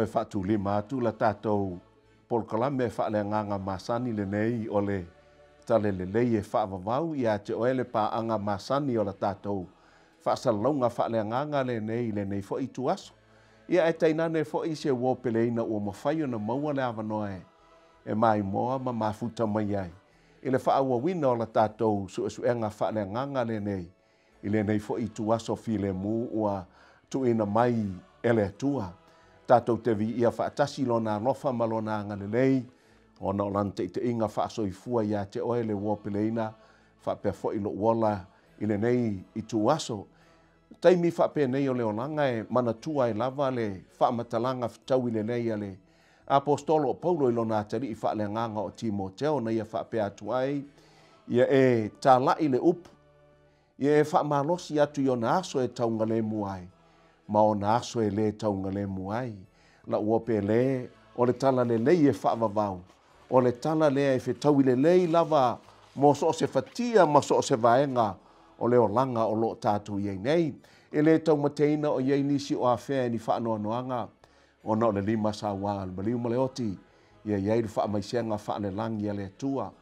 Toe faatulima atu la tatou polokalame faaleagaga masani lenei o le Talalelei e faavavau ia te oe le paaga masani o la tatou faasalalauga faaleagaga lenei i lenei foi ituaso. Ia ae tainane foi se uo peleina ua mafai ona maua le avanoa e maimoa ma mafuta mai ai i le faaauauina o la tatou suesuega faaleagaga lenei i lenei foi ituaso filemu ua tuuina mai e le Atua. Tatou te viia faatasi Lona alofa ma Lona agalelei ona o Lana taitaiga faasoifua ia te oe le uo peleina faapea foi lou ola i lenei ituaso. Taimi faapenei o le olaga e manatua ai lava le faamatalaga fetaui lelei a le Aposetolo o Paulo i lona atalii faaleagaga o Timoteo na ia faapea atu ai, Ia e talai le upu, ia e faamalosi atu i ona aso e taugalemu ai, ma ona aso e lē taugalemu ai. Lau ope lē, o le Talalelei e faavavau, o le tala lea e fetaui lelei lava mo so o se fatia ma so o se vaega o le olaga o lo o tatou i ai nei. E le taumateina o i ai nisi o afea i ni faanoanoaga ona o le limasaua o le maliu ma le oti, ia i ai le faamaisega faalelagi a le Atua.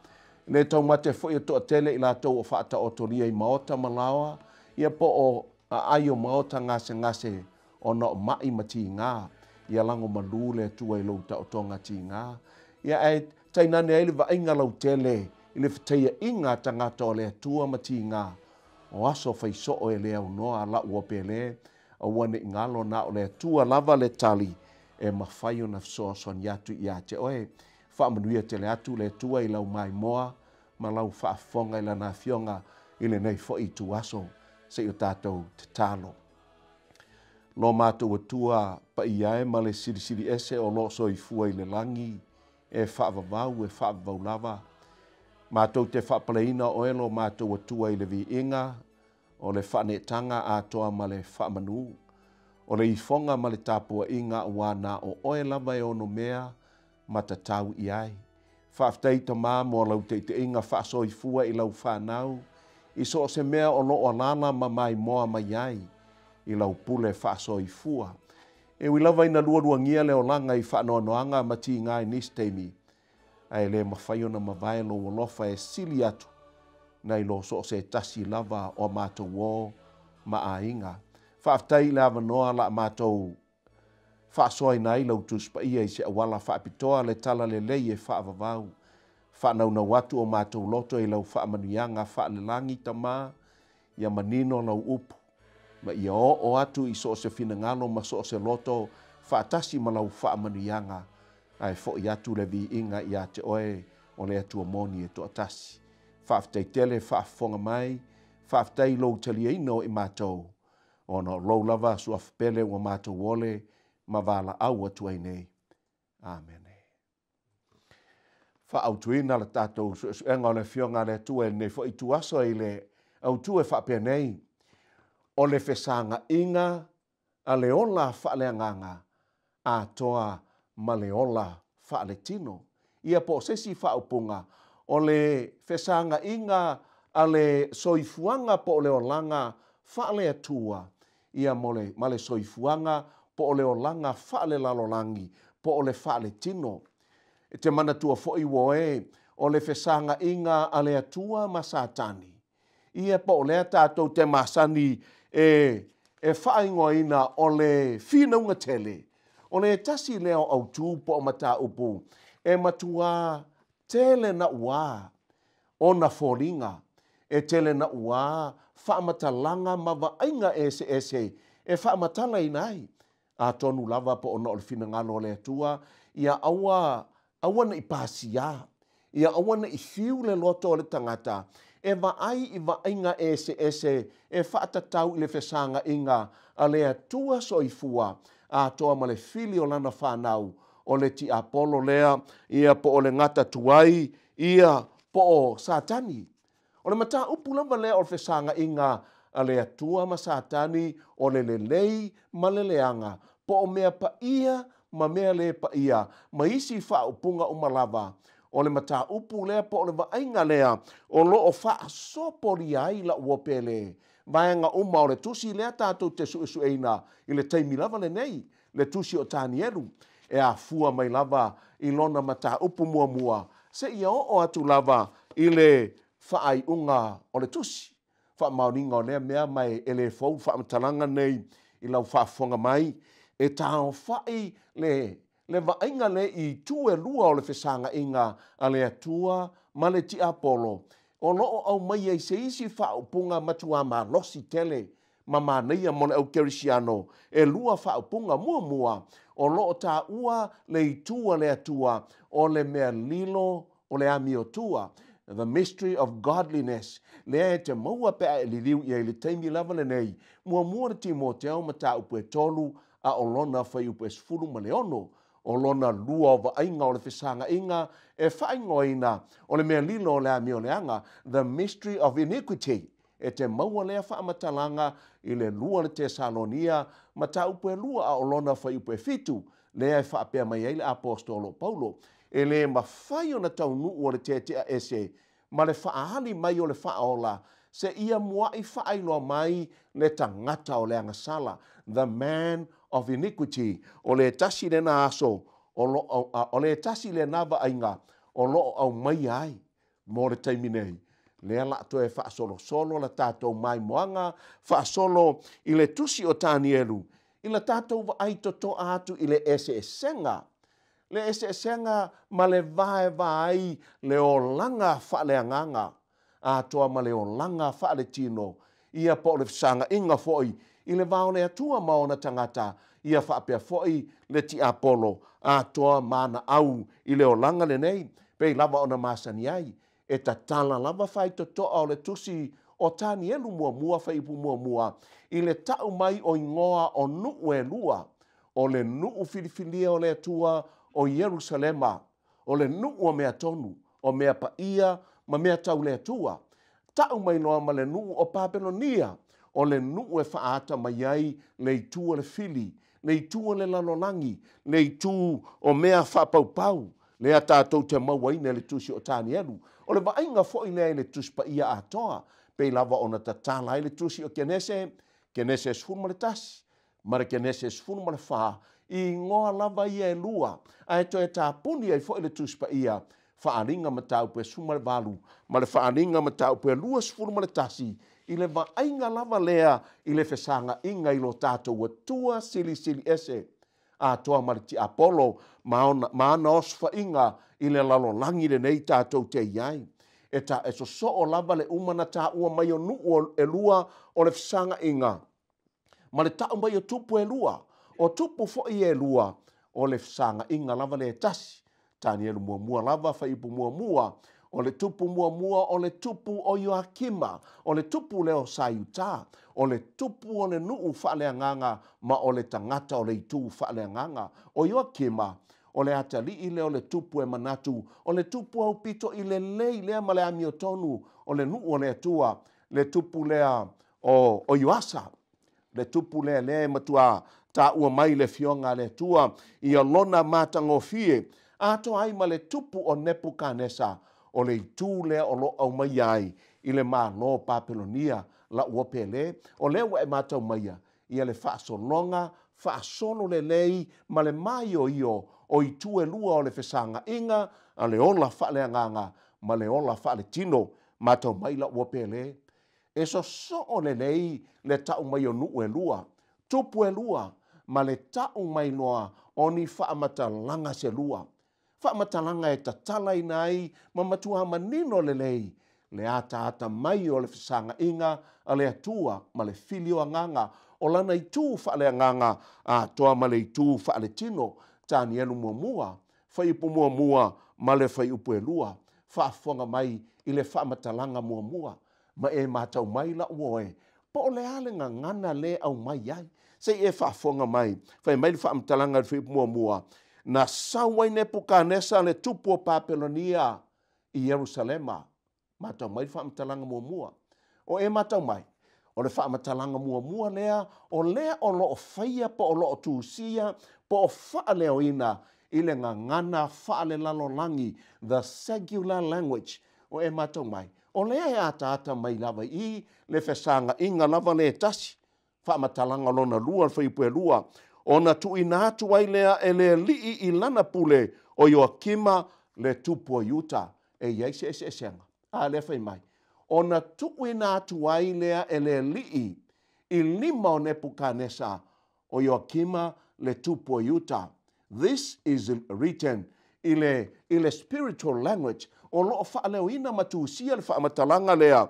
E le taumate foi e toatele i latou o faataotolia i maota ma laoa, ia po o aai o maota gasegase ona o mai ma tiga. Ia lagomalu le Atua i lou taotoga tiga. Ia ae tainane ai le vaaiga lautele i le fetaiaiga a tagata o le Atua ma tiga, o aso faisoo e le aunoa lau opele, aua ne i galo na o le Atua lava le tali e mafai ona fesoasoani atu ia te oe. Faamanuia tele atu le Atua i lau maimoa ma lau faafofoga i Lana Afioga i lenei foi ituaso. Se i o tatou tatalo. Lo matou Atua paia e ma le Silisili Ese o lo o soifua i le lagi, e faavavau e faavavau lava. Matou te faapaleina oe lo matou Atua i le viiga o le faaneetaga atoa ma le faamanu, o le ifoga ma le tapuaiga aua na o oe lava e onomea ma tatau i ai. Faafetai Tama mo lau taitaiga faasoifua i lau fanau i so o se mea o lo o alaala ma maimoa mai ai i lau pule faasoifua. E ui lava ina lualuagia le olaga i faanoanoaga ma tiga i nisi taimi, ae le mafai ona mavae lou alofa e sili atu nai lo so o se tasi lava o a matou uo ma aiga. Faafetai i le avanoa la matou faasoaina ai lau Tusi Paia i se auala faapitoa le Talalelei e faavavau. Faanaunau atu o matou loto i lau faamanuiaga faalelagi Tama, ia manino lau upu, ma ia oo atu i so o se finagalo ma so o se loto faatasi ma lau faamanuiaga, ae foi atu le viiga ia te oe o le Atua moni e toatasi. Faafetai tele faafofoga mai, faafetai i lou taliaina o i matou, ona o lou lava suafa pele ua matou ole ma valaau atu ai nei. Amene. Faaautuina le tatou suesuega o le Afioga a le Atua i lenei foi ituaso i le autu e faapenei, o le fesaga'iga a le ola faaleagaga atoa ma le ola faaletino. Ia po o se isi faaupuga, o le fesaga'iga a le soifuaga po o le olaga faale-Atua, ia mo le, ma le soifuaga po o le olaga faalelalolagi po o le faaletino. E te manatua foi ua e o le fesaga'iga a le Atua ma Satani, ia po o lea tatou te masani e faaigoaina o le finauga tele, o le tasi lea o autū po o mataupu e matuā tele naʻuā ona foliga, e tele naʻuā faamatalaga ma vaaiga eseese e faamatalaina ai. Atonu lava po ona o le finagalo o le Atua ia aua, aua ne i pasia, ia aua ne i fiu le loto o le tagata e vaai i vaaiga eseese e faatatau i le fesaga'iga a le Atua soifua atoa ma le fili o lana fanau, o le tiapolo lea, ia po o le gata tuai, ia po o Satani. O le mataupu lava lea o le fesaga'iga a le Atua ma Satani, o le lelei ma le leaga, po o mea paia ma mea lē paia, ma isi faaupuga uma lava. O le mataupu lea po o le vaaiga lea o lo o faasopolia ai lau uo pele vaega uma o le tusi lea tatou te suesueina i le taimi lava lenei, le tusi o Tanielu. e afua mai lava i lona mataupu muamua seia oo atu lava i le faaiuga o le tusi. Faamaoniga o lea mea ma e le fou le faamatalaga lenei i lau faafofoga mai, e taaofai le le vaaiga lea i itu e lua o le fesagaiga a le Atua ma le tiapolo, o lo o aumaia i se isi faaupuga matua malosi tele ma manaia mo le au kerisiano. E lua faaupuga. Muamua, o lo o taua le itu a le Atua o le mea lilo o le amiotua, the mystery of godliness, lea e te maua pe a e liliu i ai i le taimi lava lenei. Muamua le Timoteo mataupu e 3 a o lona fuaiupu e 16, o lona lua o vaaiga o le fesagaiga e faaigoaina o le mea lilo o le amioleaga, the mystery of iniquity. E te maua lea faamatalaga i le 2 le Tesalonia mataupu e 2 a o lona fuaiupu e 7, lea e faapea mai ai le aposetolo o Paulo, e le mafai ona taunuu o le tetea ese ma le faaali mai o le faaola seia muai faailoa mai le tagata o le agasala, the man of iniquity. O le tasi lena aso o lo o, o le tasi lena vaaiga o lo o aumaia ai mo le taimi nei. Lea la toe faasolosolo la tatou maimoaga faasolo i le tusi o Tanielu i la tatou vaai totoa atu i le eseesega, le eseesega ma le vaevaai le olaga faaleagaga atoa ma le olaga faaletino, ia po o le fesagaiga foi i le va o le Atua ma ona tagata, ia faapea foi le tiapolo atoa ma ana au i le olaga lenei, pei lava ona masani ai. E tatala lava faitotoa o le tusi o Tanielu muamua fuaiupu muamua i le tau mai o igoa o nuu e lua, o le nuu filifilia o le Atua o Ierusalema, o le nuu o mea tonu, o mea paia ma mea tau le Atua, tau mai loa ma le nuu o Papelonia, o le nuu e faaata mai ai le itu o le fili, le itu o le lalolagi, le itu o mea faapaupau, lea tatou te mauaina i le tusi o Tanielu. O le vaaiga foi lea i le Tusi Paia atoa, pei lava ona tatala ai le tusi o Kenese, Kenese 11 ma le Kenese 14, i igoa lava ia e lua, ae toe tapuni ai foi le Tusi Paia, Faaaliga Mataupu e 18 ma le Faaaliga Mataupu e 21, i le vaaiga lava lea i le fesagaiga i lo tatou Atua Silisili Ese atoa ma le tiapolo ma ona, ma ana osofaiga i le lalolagi lenei tatou te i ai. E ta e sosoo lava le uma na taua mai o nuu e lua o le fesagaiga ma le tau mai o tupu e lua, o tupu foi e lua, o le fesagaiga lava le tasi. Tanielu muamua lava fuaiupu muamua, o le tupu muamua o le tupu o Ioakima, o le tupu lea o sa Iuta, o le tupu o le nuu faaleagaga ma o le tagata o le itu faaleagaga. O Ioakima, o le atalii lea o le tupu e manatu, o le tupu aupito i lelei lea ma le amiotonu o le nuu o le Atua, le tupu lea o Ioasa, le tupu lea lea e matua taua mai le afioga a le Atua ia lona matagofie, atoa ai ma le tupu o Nepukanesa, o le itu lea o lo o aumaia ai i le Malo o Papelonia lau pele. O lea ua e matau maia ia le faasologa faasolo lelei ma le maioio o itu e lua o le fesagaiga a le ola faaleagaga ma le ola faaletino. Matau mai lau pele, e sosoo lelei le tau mai o nuu e lua, tupu e lua, ma le tau mai loa o ni faamatalaga se lua. Faamatalaga e tatalaina ai ma matua manino lelei le ataata mai o le fesagaiga a le Atua ma le fili o agaga o lana itu faaleagaga atoa ma le itu faaletino. Tanielu muamua, fuaiupu muamua ma le fuaiupu e 2. Faafofoga mai i le faamatalaga muamua, ma e matau mai lau oe, po o le a le gagana le aumai ai. Sei e faafofoga mai, fai mai le faamatalaga i le fuaiupu muamua, na sau ai Nepukanesa le tupu o Papelonia i Ierusalema. Matau mai le faamatalaga muamua. O e matau mai, o le faamatalaga muamua lea, o lea o lo o faia po o lo o tusia, po o faaleoina i le gagana faalelalolagi, the secular language. O e matau mai, o lea e ataata mai lava i le fesagaiga lava le tasi. Faamatalaga lona lua, le fuaiupu e 2, Ona tuuina atu ai lea e le Alii i lana pule o Ioakima le tupu o Iuta. E i ai se eseesega. A lea fai mai, ona tuuina atu ai lea e le Alii i lima o Nepukanesa o Ioakima le tupu o Iuta. This is written i le, i le spiritual language o lo o faaleoina ma tusia le faamatalaga lea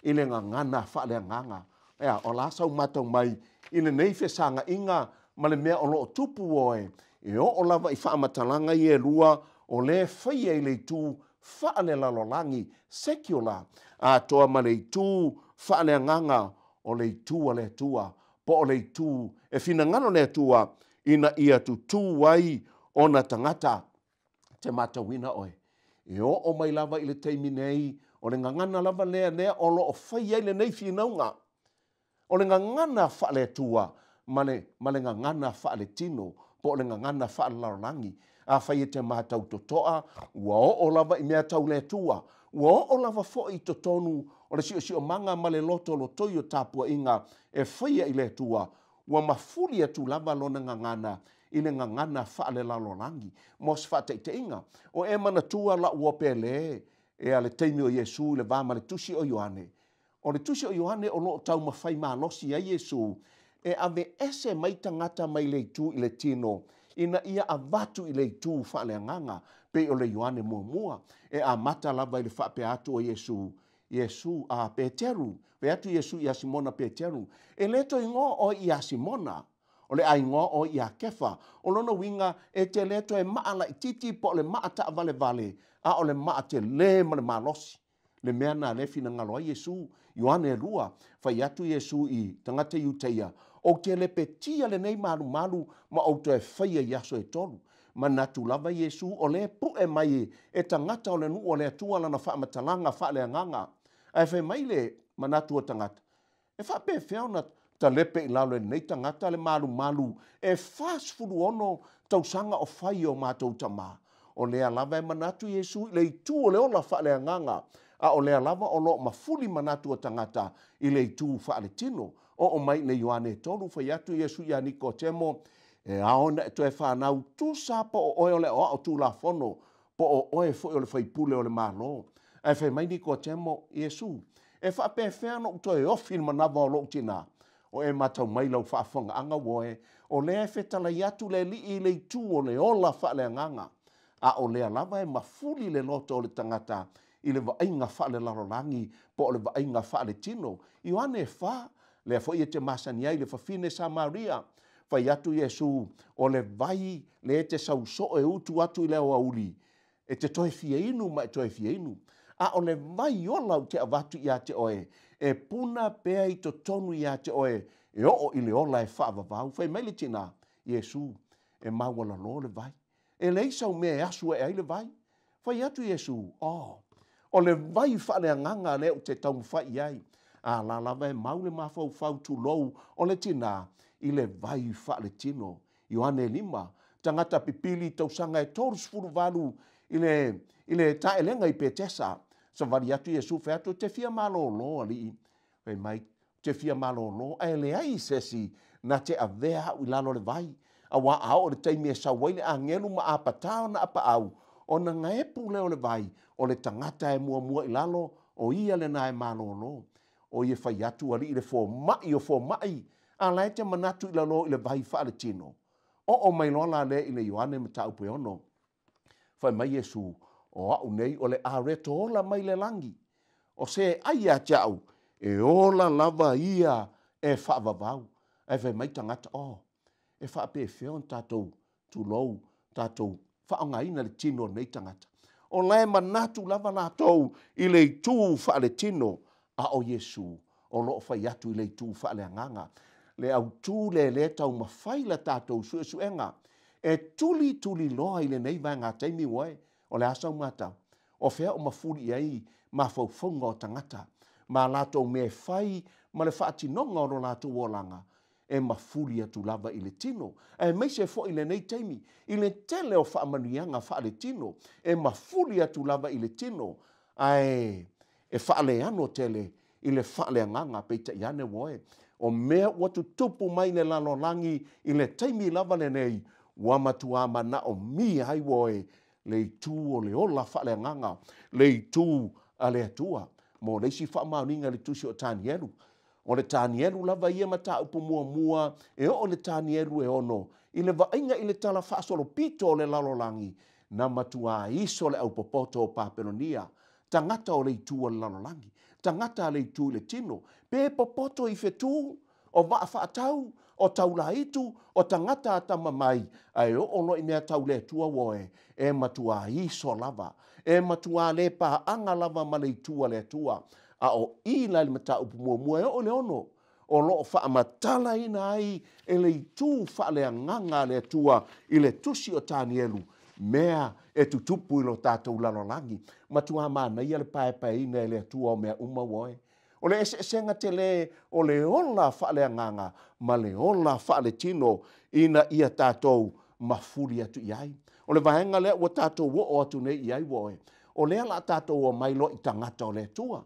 i le gagana faaleagaga. Ea, o la sau matau mai i lenei fesaga'iga ma le mea o lo o tupu oe, e oo lava i faamatalaga ia e lua o lē faia i le itu faalelalolagi, secular, atoa ma le itu faaleagaga o le itu a le Atua, po o le itu e finagalo le Atua ina ia tutū ai ona tagata. E te matauina oe, e oo mai lava i le taimi nei, o le gagana lava lea lea o lo o fai ai lenei finauga, o le gagana faale-Atua ma le, ma le gagana faaletino, po o le gagana faalelalolagi. Afai e te matau totoa, ua oo lava i mea tau le Atua, ua oo lava foi i totonu o le siosiomaga ma le lotolotoi o tapuaiga e faia i le Atua, ua mafuli atu lava lona gagana i le gagana faalelalolagi. Mo se faataitaiga, o e manatua lau uo pele ea le taimi o Iesu i le va ma le tusi o Ioane. O le tusi o Ioane o lo o taumafai malosi ai Iesu e aveese mai tagata mai le itu i le tino ina ia avatu i le itu faaleagaga, pei o le Ioane muamua. E amata lava i le faapea atu o Iesu, Iesu, a Peteru, fai atu Iesu ia Simona Peteru, e le toe igoa oe ia Simona, o le a igoa oe ia Kefa. O lona uiga, e te le toe maa laitiiti po o le maa taavalevale, a o le maa telē ma le malosi. Le mea lena lea e finagalo ai Iesu. Ioane e 2, fai atu Iesu i tagata Iutaia, Ou te lepetia lenei malumalu ma ou toe faia i aso e tolu. Manatu lava Iesu o lea e pue mai e tagata o le nuu o le Atua lana faamatalaga faaleagaga. Ae fai mai le manatu o tagata, E faapefea ona talepe i lalo e lenei tagata le malumalu e 46 tausaga o fai e o matou tama? O lea lava e manatu Iesu i le itu o le ola faaleagaga, a o lea lava o lo o mafuli manatu o tagata i le itu faaletino. Oo mai i le Ioane 3, fai atu Iesu ia Nikotemo, E ao ona e toe fanau tusa po o oe o le aoao tulafono, po o oe foi o le faipule o le Malo. Ae fai mai Nikotemo, Iesu, e faapefea ona ou toe ofi i le manava o lou tinā? O e matau mai lau faafofogaaga ua oe, o lea e fetalai atu le Alii i le itu o le ola faaleagaga, a o lea lava e mafuli le loto o le tagata i le vaaiga faalelalolagi po o le vaaiga faaletino. Ioane 4, lea foi e te masani ai le fafine Samaria, fai atu Iesu, o le vai lea e te sau soo e utu atu i le aoauli, e te toe fia inu ma e toe fia inu. A o le vai ola ou te avatu ia te oe, e puna pea i totonu ia te oe, e oo i le ola e faavavau. Fai mai le tinā, Iesu, e maualalo le vai. E leai sau mea e asu ae ai le vai. Fai atu Iesu, Oh, o le vai faaleagaga lea ou te taumafai i ai. A la lava e mau le mafaufau tulou o le tinā i le vai faaletino. Ioane 5, tagata pipili tausaga e 38 i le, i le taelega i Petesa. Savali atu Iesu, fai atu, te fia malōlō, alii. Fai mai, te fia malōlō, ae leai se isi na te avea au i lalo o le vai. Auā a oo i le taimi e sau ai le agelu ma apatā ona apaau, ona gaepu lea o le vai, o le tagata e muamua i lalo, o ia lena e malōlō. O ia fai atu, alii le fomai o fomai, a la e te manatu i lalo i le vai faaletino. Oo mai loa la lea i le Ioane mataupu e 6. Fai mai Iesu, O au nei o le areto ola mai le lagi. O se e ai ia te au, e ola lava ia e faavavau. Ae fai mai tagata, Oh, e faapefea ona tatou tulou, tatou faaaogaina le tino o lenei tagata. O la e manatu lava latou i le itu faaletino, a o Iesu o lo o fai atu i le itu faaleagaga. Le autū lea lē taumafai la tatou suesuega e tulituliloa i lenei vaegataimi ua e, o le a sau matau? O fea o mafuli i ai mafaufauga o tagata ma latou mea e fai ma le faatinoga o lo latou olaga? E mafuli atu lava i le tino, aemaise foi i lenei taimi, i le tele o faamanuiaga faaletino, e mafuli atu lava i le tino, ae e faaleano tele i le faaleagaga. Peitai ane ua oe, o mea ua tutupu mai le lalolagi i le taimi lava lenei, ua matuā manaomia ai ua oe le itu o le ola faaleagaga, le itu a le Atua. Mo le isi faamaoniga i le tusi o Tanielu, o le Tanielu lava ia mataupu muamua e oo i le Tanielu e 6, i le vaaiga i le talafaasolopito o le lalolagi, na matuā iso le aupopoto o Papelonia, tagata o le itu o le lalolagi, tagata a le itu i le tino, pe popoto i fetū, o vaa faatau, o taulaitu, o tagata atamamai, ae oo loa i mea tau le Atua ua oe, e matuā iso lava, e matuā le paaga lava ma le itu a le Atua. A o i la i le mataupu muamua e oo i le 6, o lo o faamatalaina ai e le itu faaleagaga a le Atua i le tusi o Tanielu mea e tutupu i lo tatou lalolagi. Matuā manaia le paepaeina e le Atua o mea uma ua oe. O le eseesega tele o le ola faaleagaga ma le ola faaletino ina ia tatou mafuli atu i ai. O le vaega lea ua tatou oo atu nei i ai ua oe, o lea o le a tatou omai loa i tagata o le Atua.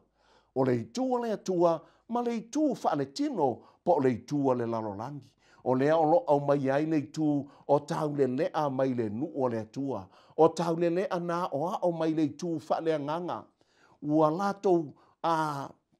O le itu a le Atua ma le itu faaletino po o le itu a le lalolagi. O lea o lo o aumaia ai le itu o taulelea mai le nuu o le Atua, o taulelea na aoao mai le itu faaleagaga, ua latou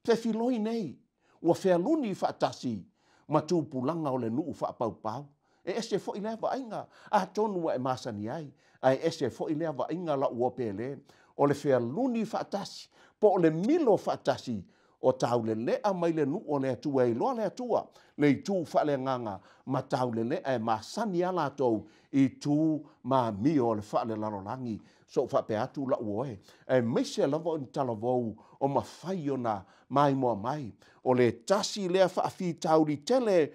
fefiloi nei, ua fealuni faatasi ma tupulaga o le nuu faapaupau. E ese foi lea vaaiga, atonu ua e masani ai, ae ese foi lea vaaiga lau uo pele. O le fealuni faatasi po o le milo faatasi o taulelea mai le nuu o le Atua e iloa le Atua, le itu faaleagaga ma taulelea e masani lava latou i tu ma amio o le faalelalolagi. So ou faapea atu lau oe, aemaise lava o ni talavou o mafai ona maimoa mai. O le tasi lea faafitauli tele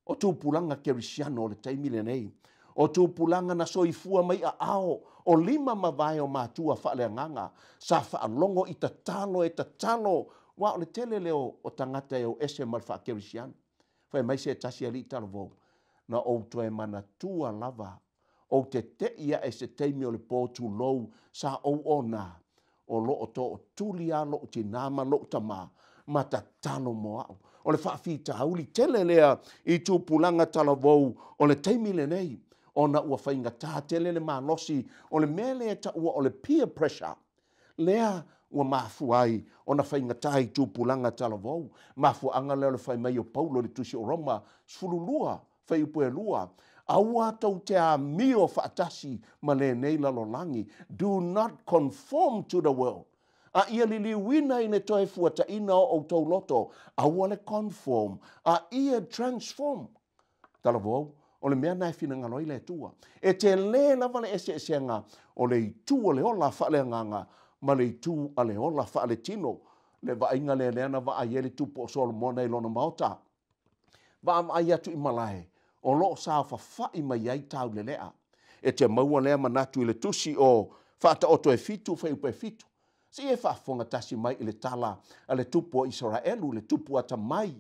o tupulaga kerisiano o le taimi lenei, o tupulaga na soifua mai aao o lima ma vae o matua faaleagaga, sa faalogo i tatalo e tatalo, aua o le tele lea o tagata e o ese ma le faakerisiano. Fai mai se tasi alii talavou, na ou toe manatua lava, ou te tei ae i se taimi o le po tulou sa ou ona, o lo o tootuli lava lou tina ma lou tama ma tatalo mo au. O le faafitauli tele lea i tupulaga talavou o le taimi lenei, ona ua faigata tele le malosi o le mea lea e taua o le peer pressure, lea ua mafua ai ona faigata i tupulaga talavou. Mafuaaga lea o le fai mai o Paulo i le tusi o Roma 12, fuaiupu e 2, aua tou te amio faatasi ma lenei lalolagi, do not conform to the world, a ia liliuina i le toe fuataina o outou loto, aua le conform, a ia transform. Talavou, o le mea na e finagalo ai le Atua. E tele lava le eseesega o le itu o le ola faaleagaga ma le itu a le ola faaletino. Le vaaiga lea lea na vaai ai le tupu o Solomona i lona maota. Vaavaai atu i malae, o lo o saofafai mai ai taulelea. E te maua lea manatu i le tusi o Faataoto e 7, fuaiupu e 7. Se i e faafofoga tasi mai i le tala a le tupu o Isaraelu, le tupu atamai,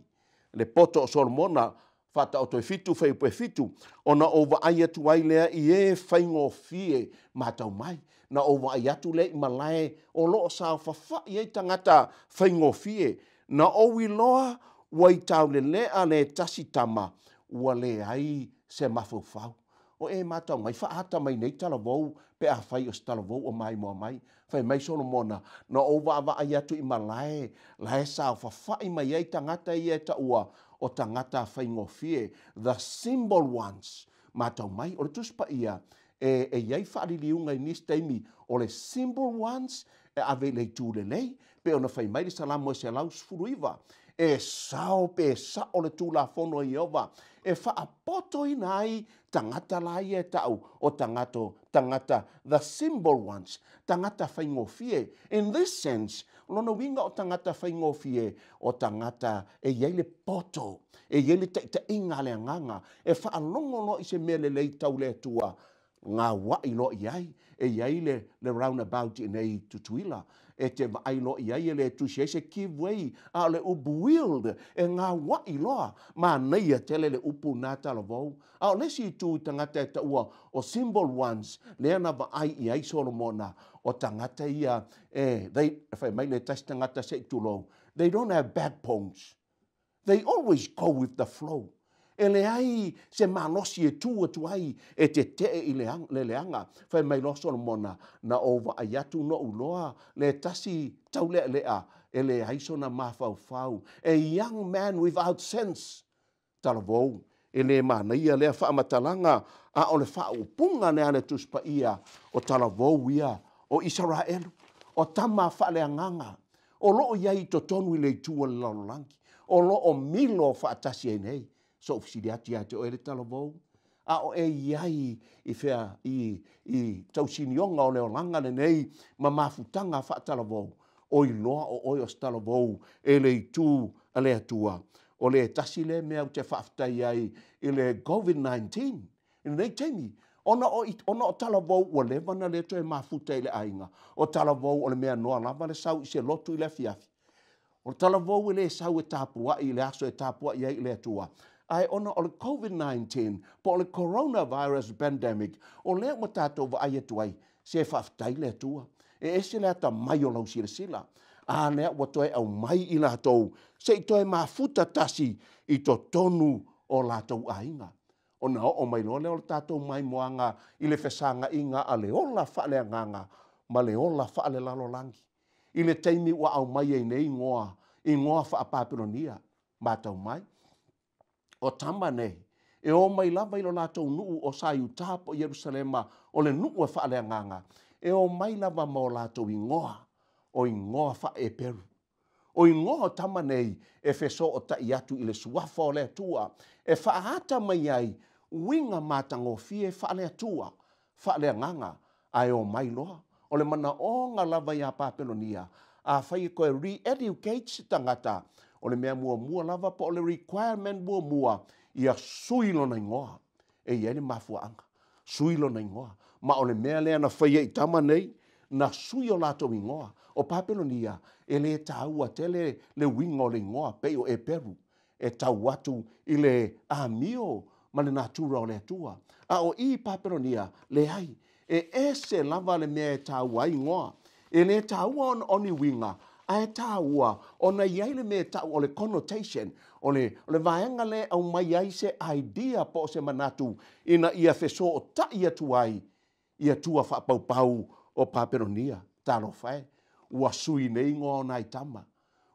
le poto o Solomona, Faataoto e 7, fuaiupu e 7, ona ou vaai atu ai lea i e faigofie matau mai. Na ou vaai atu lea i malae o lo o saofafai ai tagata faigofie. Na ou iloa ua i taulelea le tasi tama, ua leai se mafaufau. O e matau mai, faaata mai nei talavou, pe afai o se talavou o maimoa mai. Fai mai Solomona, na ou vaavaai atu i malae, la e saofafai mai ai tagata ia e taua o tagata faigofie, the simple ones. Matau mai, o le Tusi Paia, e i ai faaliliuga i nisi taimi, o le simple ones e ave i le itu lelei, pe ona fai mai le Salamo e 119, e sao pe sao le Tulafono a Ieova, e faapotoina ai tagata la ia e tau o tagato, tagata, the simple ones, tagata faigofie. In this sense, o lona uiga o tagata faigofie, o tagata e i ai le poto, e i ai le taitaiga a le agaga, e faalogo loa i se mea lelei tau le Atua, gauai loa i ai, e i ai le roundabout i inei i Tutuila, e te vaai loa i ai e le tusi ai se give way, a o le upu yield, e gauai loa, manaia tele le upu na talavou. A o le isi itu i tagata e taua o simple ones, lea na vaai i ai Solomona, o tagata ia e, they, fai mai le tasi tagata se i tulou, They don't have backbones. They always go with the flow. E leai se malosi e tu atu ai e tete'e i le leaga. Fai mai loa Solomona, Na ou vaai atu noʻu loa le tasi taulealea e leai sona mafaufau, a young man without sense. Talavou, e le manaia lea faamatalaga, a o le faaupuga lea a le Tusi Paia, o talavou ia o Isaraelu, o tama faaleagaga, o lo o i ai i totonu i le itu o le lalolagi, o lo o milo faatasi ai nei. So'u fesili atu ia te oe le talavou, a o e i ai i fea i, i tausinioga o le olaga lenei ma mafutaga faatalavou, o iloa o oe o se talavou e le itu a le Atua. O le tasi lea mea ou te faafetai ai i le COVID-19 i lenei taimi, ona o, ona o talavou ua leva ona le toe mafuta i le aiga. O talavou o le mea noa lava le sau i se lotu i le afiafi. O le talavou e le sau e tapuai i le aso e tapuai ai i le Atua. Ae ona o le COVID-19 po o le coronavirus pandemic, o lea ua tatou vaai atu ai, se faafetai le Atua. E ese le atamai o lau silasila. A lea ua toe aumai i latou se i toe mafuta tasi i totonu o latou aiga. Ona oo mai loa lea o le tatou maimoaga i le fesaga'iga a le ola faaleagaga ma le ola faalelalolagi. I le taimi ua aumai ai nei igoa, igoa faa-Papelonia, matau mai, o tama nei, e o mai lava i lo latou nuu o sa Iutā po o Ierusalema, o le nuu e faaleagaga, e omai lava ma o latou igoa, o igoa faa-Eperu. O igoa o tama nei e fesootai atu i le Suafa o le Atua, e faaata mai ai uiga matagofie faale-Atua, faaleagaga, ae omai loa. O le manaoga lava iā Papelonia, afai e toe re-educate se tagata, o le mea muamua lava po o le requirement muamua, ia sui lona igoa. E i ai le mafuaaga, sui lona igoa. Ma o le mea lea na faia i tama nei, na sui o latou igoa. O Papelonia, e le taua tele le uiga o le igoa pei o Eperu, e tau atu i le amio ma le natura o le Atua. A o i Papelonia, leai, e ese lava le mea e taua ai igoa. E le taua ona o ni uiga, ae taua ona i ai le mea e ta'u o le connotation, o le, o le vaega lea e aumai ai se idea po o se manatu ina ia fesootai atu ai i atua faapaupau o Papelonia. Talofa e, ua sui nei igoa o nai tama.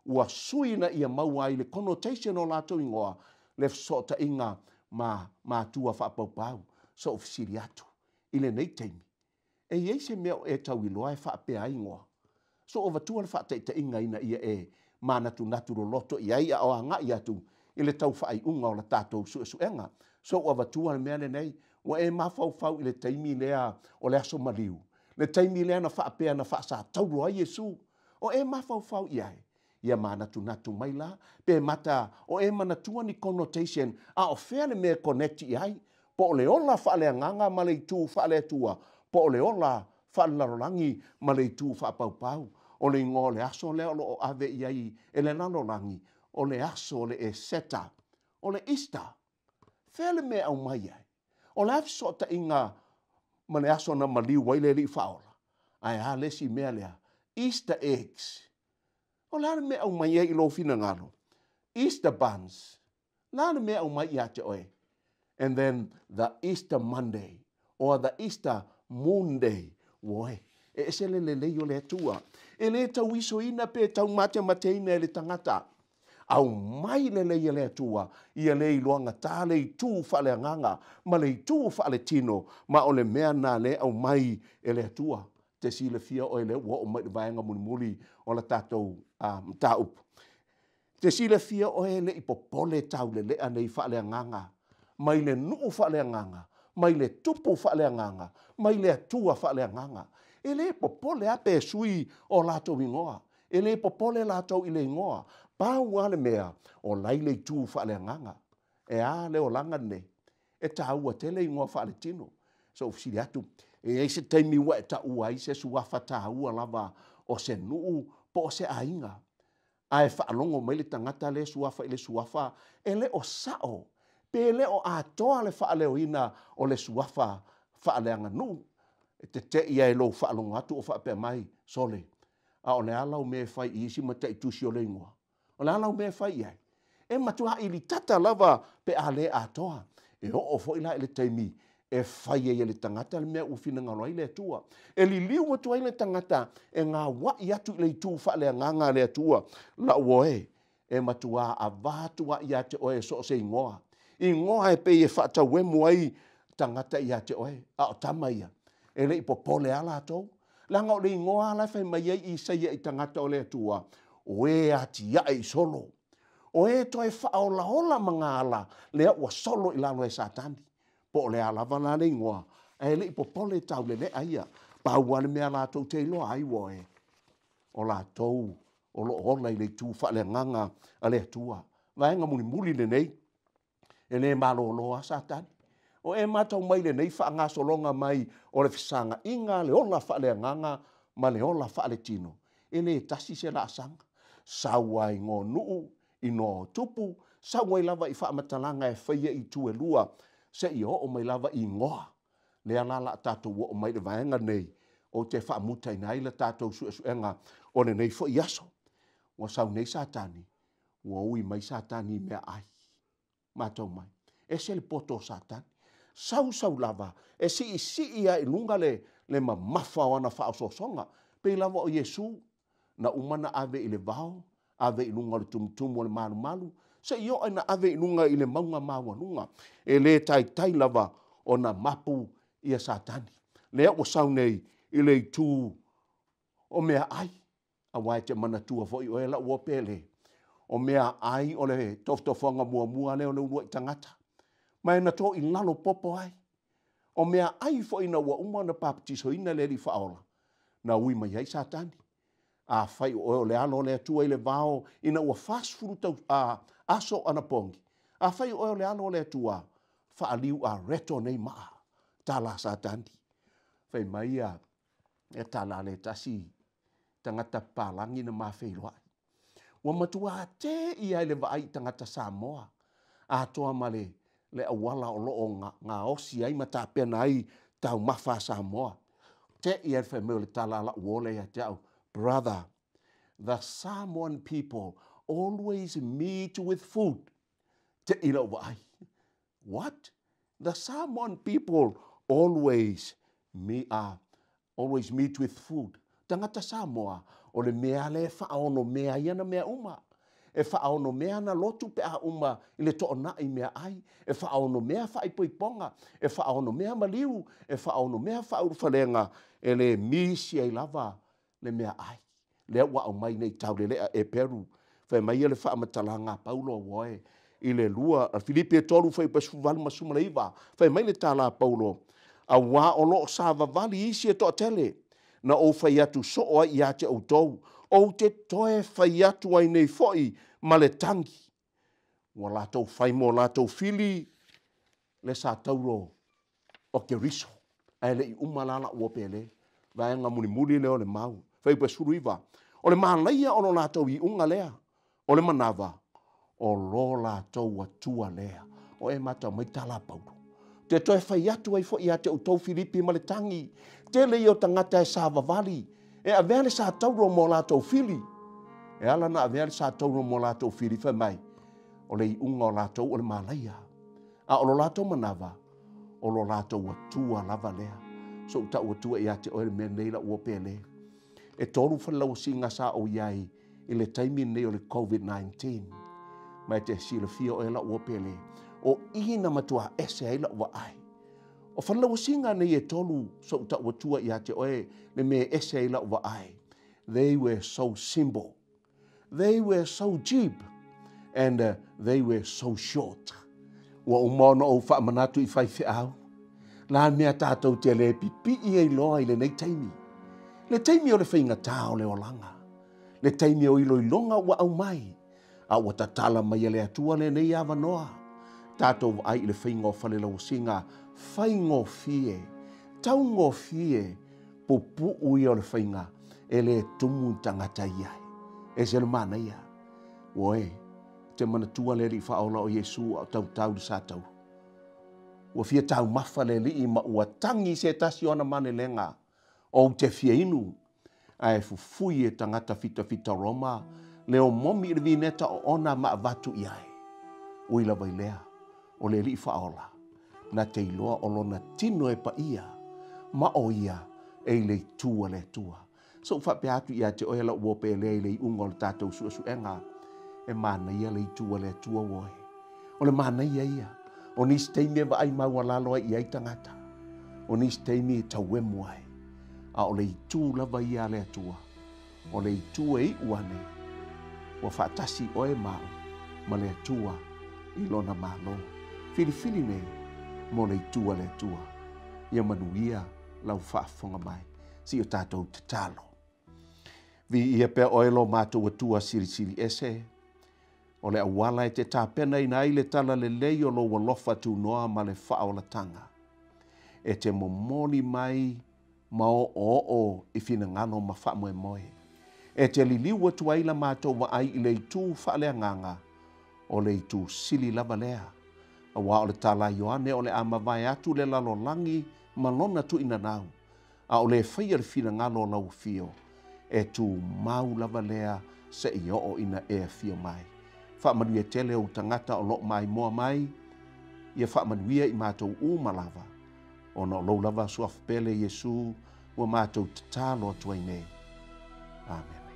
Ua sui ina ia maua ai le connotation o latou igoa, le fesootaiga ma matua faapaupau. So'u fesili atu i lenei taimi, e i ai se mea o e tau iloa e faapea ai igoa? So'u avatua le faataitaiga ina ia e manatunatu loloto i ai a o aga'i atu i le tau faaiuga o la tatou suesuega. So'u avatua le mea lenei, ua e mafaufau i le taimi lea o le aso maliu, le taimi lea na faapea na faasataulo ai Iesu. O e mafaufau i ai? Ia manatunatu mai la, pe mata o e manatua ni connotation a o fea le mea e connect i ai, po o le ola faaleagaga ma le itu faale-Atua, po o le ola faalelalolagi ma le itu faapaupau. O le igoa o le aso lea o lo o ave i ai e le lalolagi, o le aso o le Eseta, o le Easter. Fea le mea e aumai ai? O le a fesootaiga ma le aso na maliu ai le Alii Faaola? Ae a le isi mea lea? Easter eggs. O le a le mea e aumai ai i lou finagalo? Easter buns. Le a le mea e aumai ia te oe? And then the Easter Monday or the Easter Moon Day. Uoe, e ese le lelei o le Atua. E le tauisoina pe taumatemateina e le tagata. Aumai lelei e le Atua ia le iloagatā le itu faaleagaga ma le itu faaletino, ma o le mea na le aumai e le Atua. Te silafia oe lea ua oo mai i le vaega mulimuli o la tatou mataupu. Te silafia oe e le i popole taulelea nei faaleagaga mai le nuu faaleagaga, mai le tupu faaleagaga, mai le Atua faaleagaga. E le popole a pe sui o latou igoa. E le popole latou i le igoa. Pau a le mea, o lai le itu faaleagaga. E a le olaga lenei? E taua tele igoa faaletino. So'u fesili atu, e i ai se taimi ua e taua ai se suafa taua lava o se nuu po o se aiga, ae faalogo mai le tagata lea suafa i le suafa e le o sa'o pe le o atoa le faaleoina o le suafa faaleaganuu? E tete'i ai lou faalogo atu o faapea mai, Sole, a o le a lau mea e fai i isi mataitusi o le igoa? O le a lau mea e fai i ai? E matua ilitata lava pe a le atoa. E oo foi la i le taimi e fai ai e le tagata le mea ua finagalo ai le Atua. E liliu atu ai le tagata e gauai atu i le itu faaleagaga a le Atua. Lau oe, e matua avatu lava ia te oe so o se igoa, igoa e pei e faatauemu ai tagata ia te oe, a o tama ia, e le i popole lava latou. Leaga o le igoa lava la e fai mai ai Isaia i tagata o le Atua, o e atiae i solo, o e toe faaolaola magaala lea ua solo i lalo e Satani. Po o le a lava la le igoa, ae le i popole taulelea ia. Pau lava le mea latou te iloa ai ua e, o latou o lo o ola i le itu faaleagaga a le Atua. Vaega mulimuli lenei, e le malolo lava Satani. O e matau mai i lenei faagasologa mai o le fesagaiga a le ola faaleagaga ma le ola faaletino, e le tasi se laasaga. Sau lava i igoa o nuu, igoa o tupu, sau ai lava i faamatalaga e faia i itu e lua, seia oo mai lava i igoa. Lea la o le a tatou oo mai i le vaega lenei ou te faamutaina ai le tatou suesuega o lenei foi aso. Ua sau nei Satani, ua ui mai Satani i meaai. Matau mai, ese le poto o Satani. Sau sau lava e siisii lava i luga le mamafa o ana faaosoosoga. Pei lava o Iesu, na uma ona ave i le vao, ave i luga o le tumutumu o le malumalu, seia oo ina ave i luga i le mauga maualuga. E le taitai lava ona mapu ia Satani. Lea ua sau nei i le itu o meaai, aua e te manatua foi oe lau uo pele, o meaai o le tofotofoga muamua lea o le uluai tagata, ma e na toilalo popo ai. O meaai foi ina ua uma ona papatisoina le Alii Faaola, na ui mai ai Satani. Afai o oe o le alo o le Atua i le vao ina ua 40 aso anapogi, afai o oe o le alo o le Atua, faaliu areto nei maa, tala Satani. Fai mai ia tala le tasi tagata papalagi na ma feiloai. Ua matua te'i lava i le vaai i tagata Samoa atoa ma le auala o lo o gaosi ai ma tapena ai taumafa a Samoa. Te'i lava i le fai mai o le tala a la'u uo lea ia te au, brother, the Samoan people always meet with food. Te'i lau vaai. What? The Samoan people always me, always meet with food. Tagata Samoa, o le mea lea e faaonomea ai ana mea uma. E faaonomea ana lotu pe a uma i le toonai meaai, e faaonomea faaipoipoga, e faaonomea maliu, e faaonomea faaulufalega, e le misi ai lava le meaai. Lea ua aumai nei taulelea Eperu, fai mai ia le faamatalaga a Paulo auae i le lua, Filipi e 3 fuaiupu 18 ma 19, fai mai le tala a Paulo, auā o lo o savavali isi e toatele, na ou fai atu soo ai ia te outou, ou te toe fai atu ai nei foi ma le tagi. Ua latou fai mo latou fili le satauro o Keriso. Ae le i uma la la'u uo pele. Vaega mulimuli lea o le mau. Fuaiupu 19. O le malaia o lo latou iuga lea, o le manava, o lo latou Atua lea. O e matau mai tala a Paulo. Te toe fai atu ai foi ia te outou Filipi ma le tagi, tele ia o tagata e savavali, e avea le satauro mo latou fili. E ala na avea le satauro mo latou fili, fai mai, o le iuga o latou o le malaia, a o lo latou manava, o lo latou Atua lava lea. So ou tau atua ia te oe le mea nei lau uo pele. E 3 falelauasiga sa ou i ai i le taimi lenei o le COVID-19. Ma e te silafia oe lau uo pele, o i na matua ese ai lau vaai. O falelauasiga nei e 3, so ou tau atua ia te oe le mea ese ai lau vaai. They were so simple. They were so cheap. And they were so short. Ua uma ona ou faamanatu i faifeau. La mea tātou te le pipii ai loa i lenei taimi. Le taimi o le faigata o le olaga. Le taimi o iloiloga ua aumai. A ua tatala mai e le Atua lenei avanoa. Tātou vaai i le faiga o falelauasiga, faigofie, taugofie, pupuu ia o le faiga, e le tumu i tagata i ai. E se le manaia. Ua e, te manatua le Alii faaola o Iesu a o tautau le satauro. Ua fia taumafa le Alii ma ua tagi se tasi o ana manelega, ou te fia inu, ae fufui e tagata fitafita Roma Le omomi i le vineta oona ma avatu i ai. Ui lava i lea, o le Alii Faaola, na te iloa o lona tino e paia, ma o ia e i le itu a le Atua. Se i ou faapea atu ia te oe lou uo pele i le iuga o le tatou suesuega, e manaia le itu a le Atua oe. O le manaia ia, o nisi taimi e vaai maualalo ai i ai tagata, o nisi taimi e tauemu ai, a o le itu lava ia a le Atua, o le itu e iu ane, ua faatasi oe ma au ma le Atua i lona Malo. Filifili nei mo le itu a le Atua. Ia manuia lau faafofoga mai. Se i o tatou tatalo. Viia pea oe lo matou Atua Silisili Ese, o le auala e te tapenaina ai le talalelei o lou alofa tunoa ma le faaolataga. E te momoli mai ma oooo i finagalo ma faamoemoe. E te liliu atu ai la matou vaai i le itu faaleagaga, o le itu sili lava lea. Auā o le tala a Ioane o le a mavae atu le lalolagi ma lona tuuinanau, a o le faia le finagalo o lau afio, e tumau lava lea seia oo ina e afio mai. Faamanuia tele ou tagata o loo maimoa mai, ia faamanuia i matou uma lava, ona o lou lava suafa pele Iesu ua matou tatalo atu ai nei. Amene.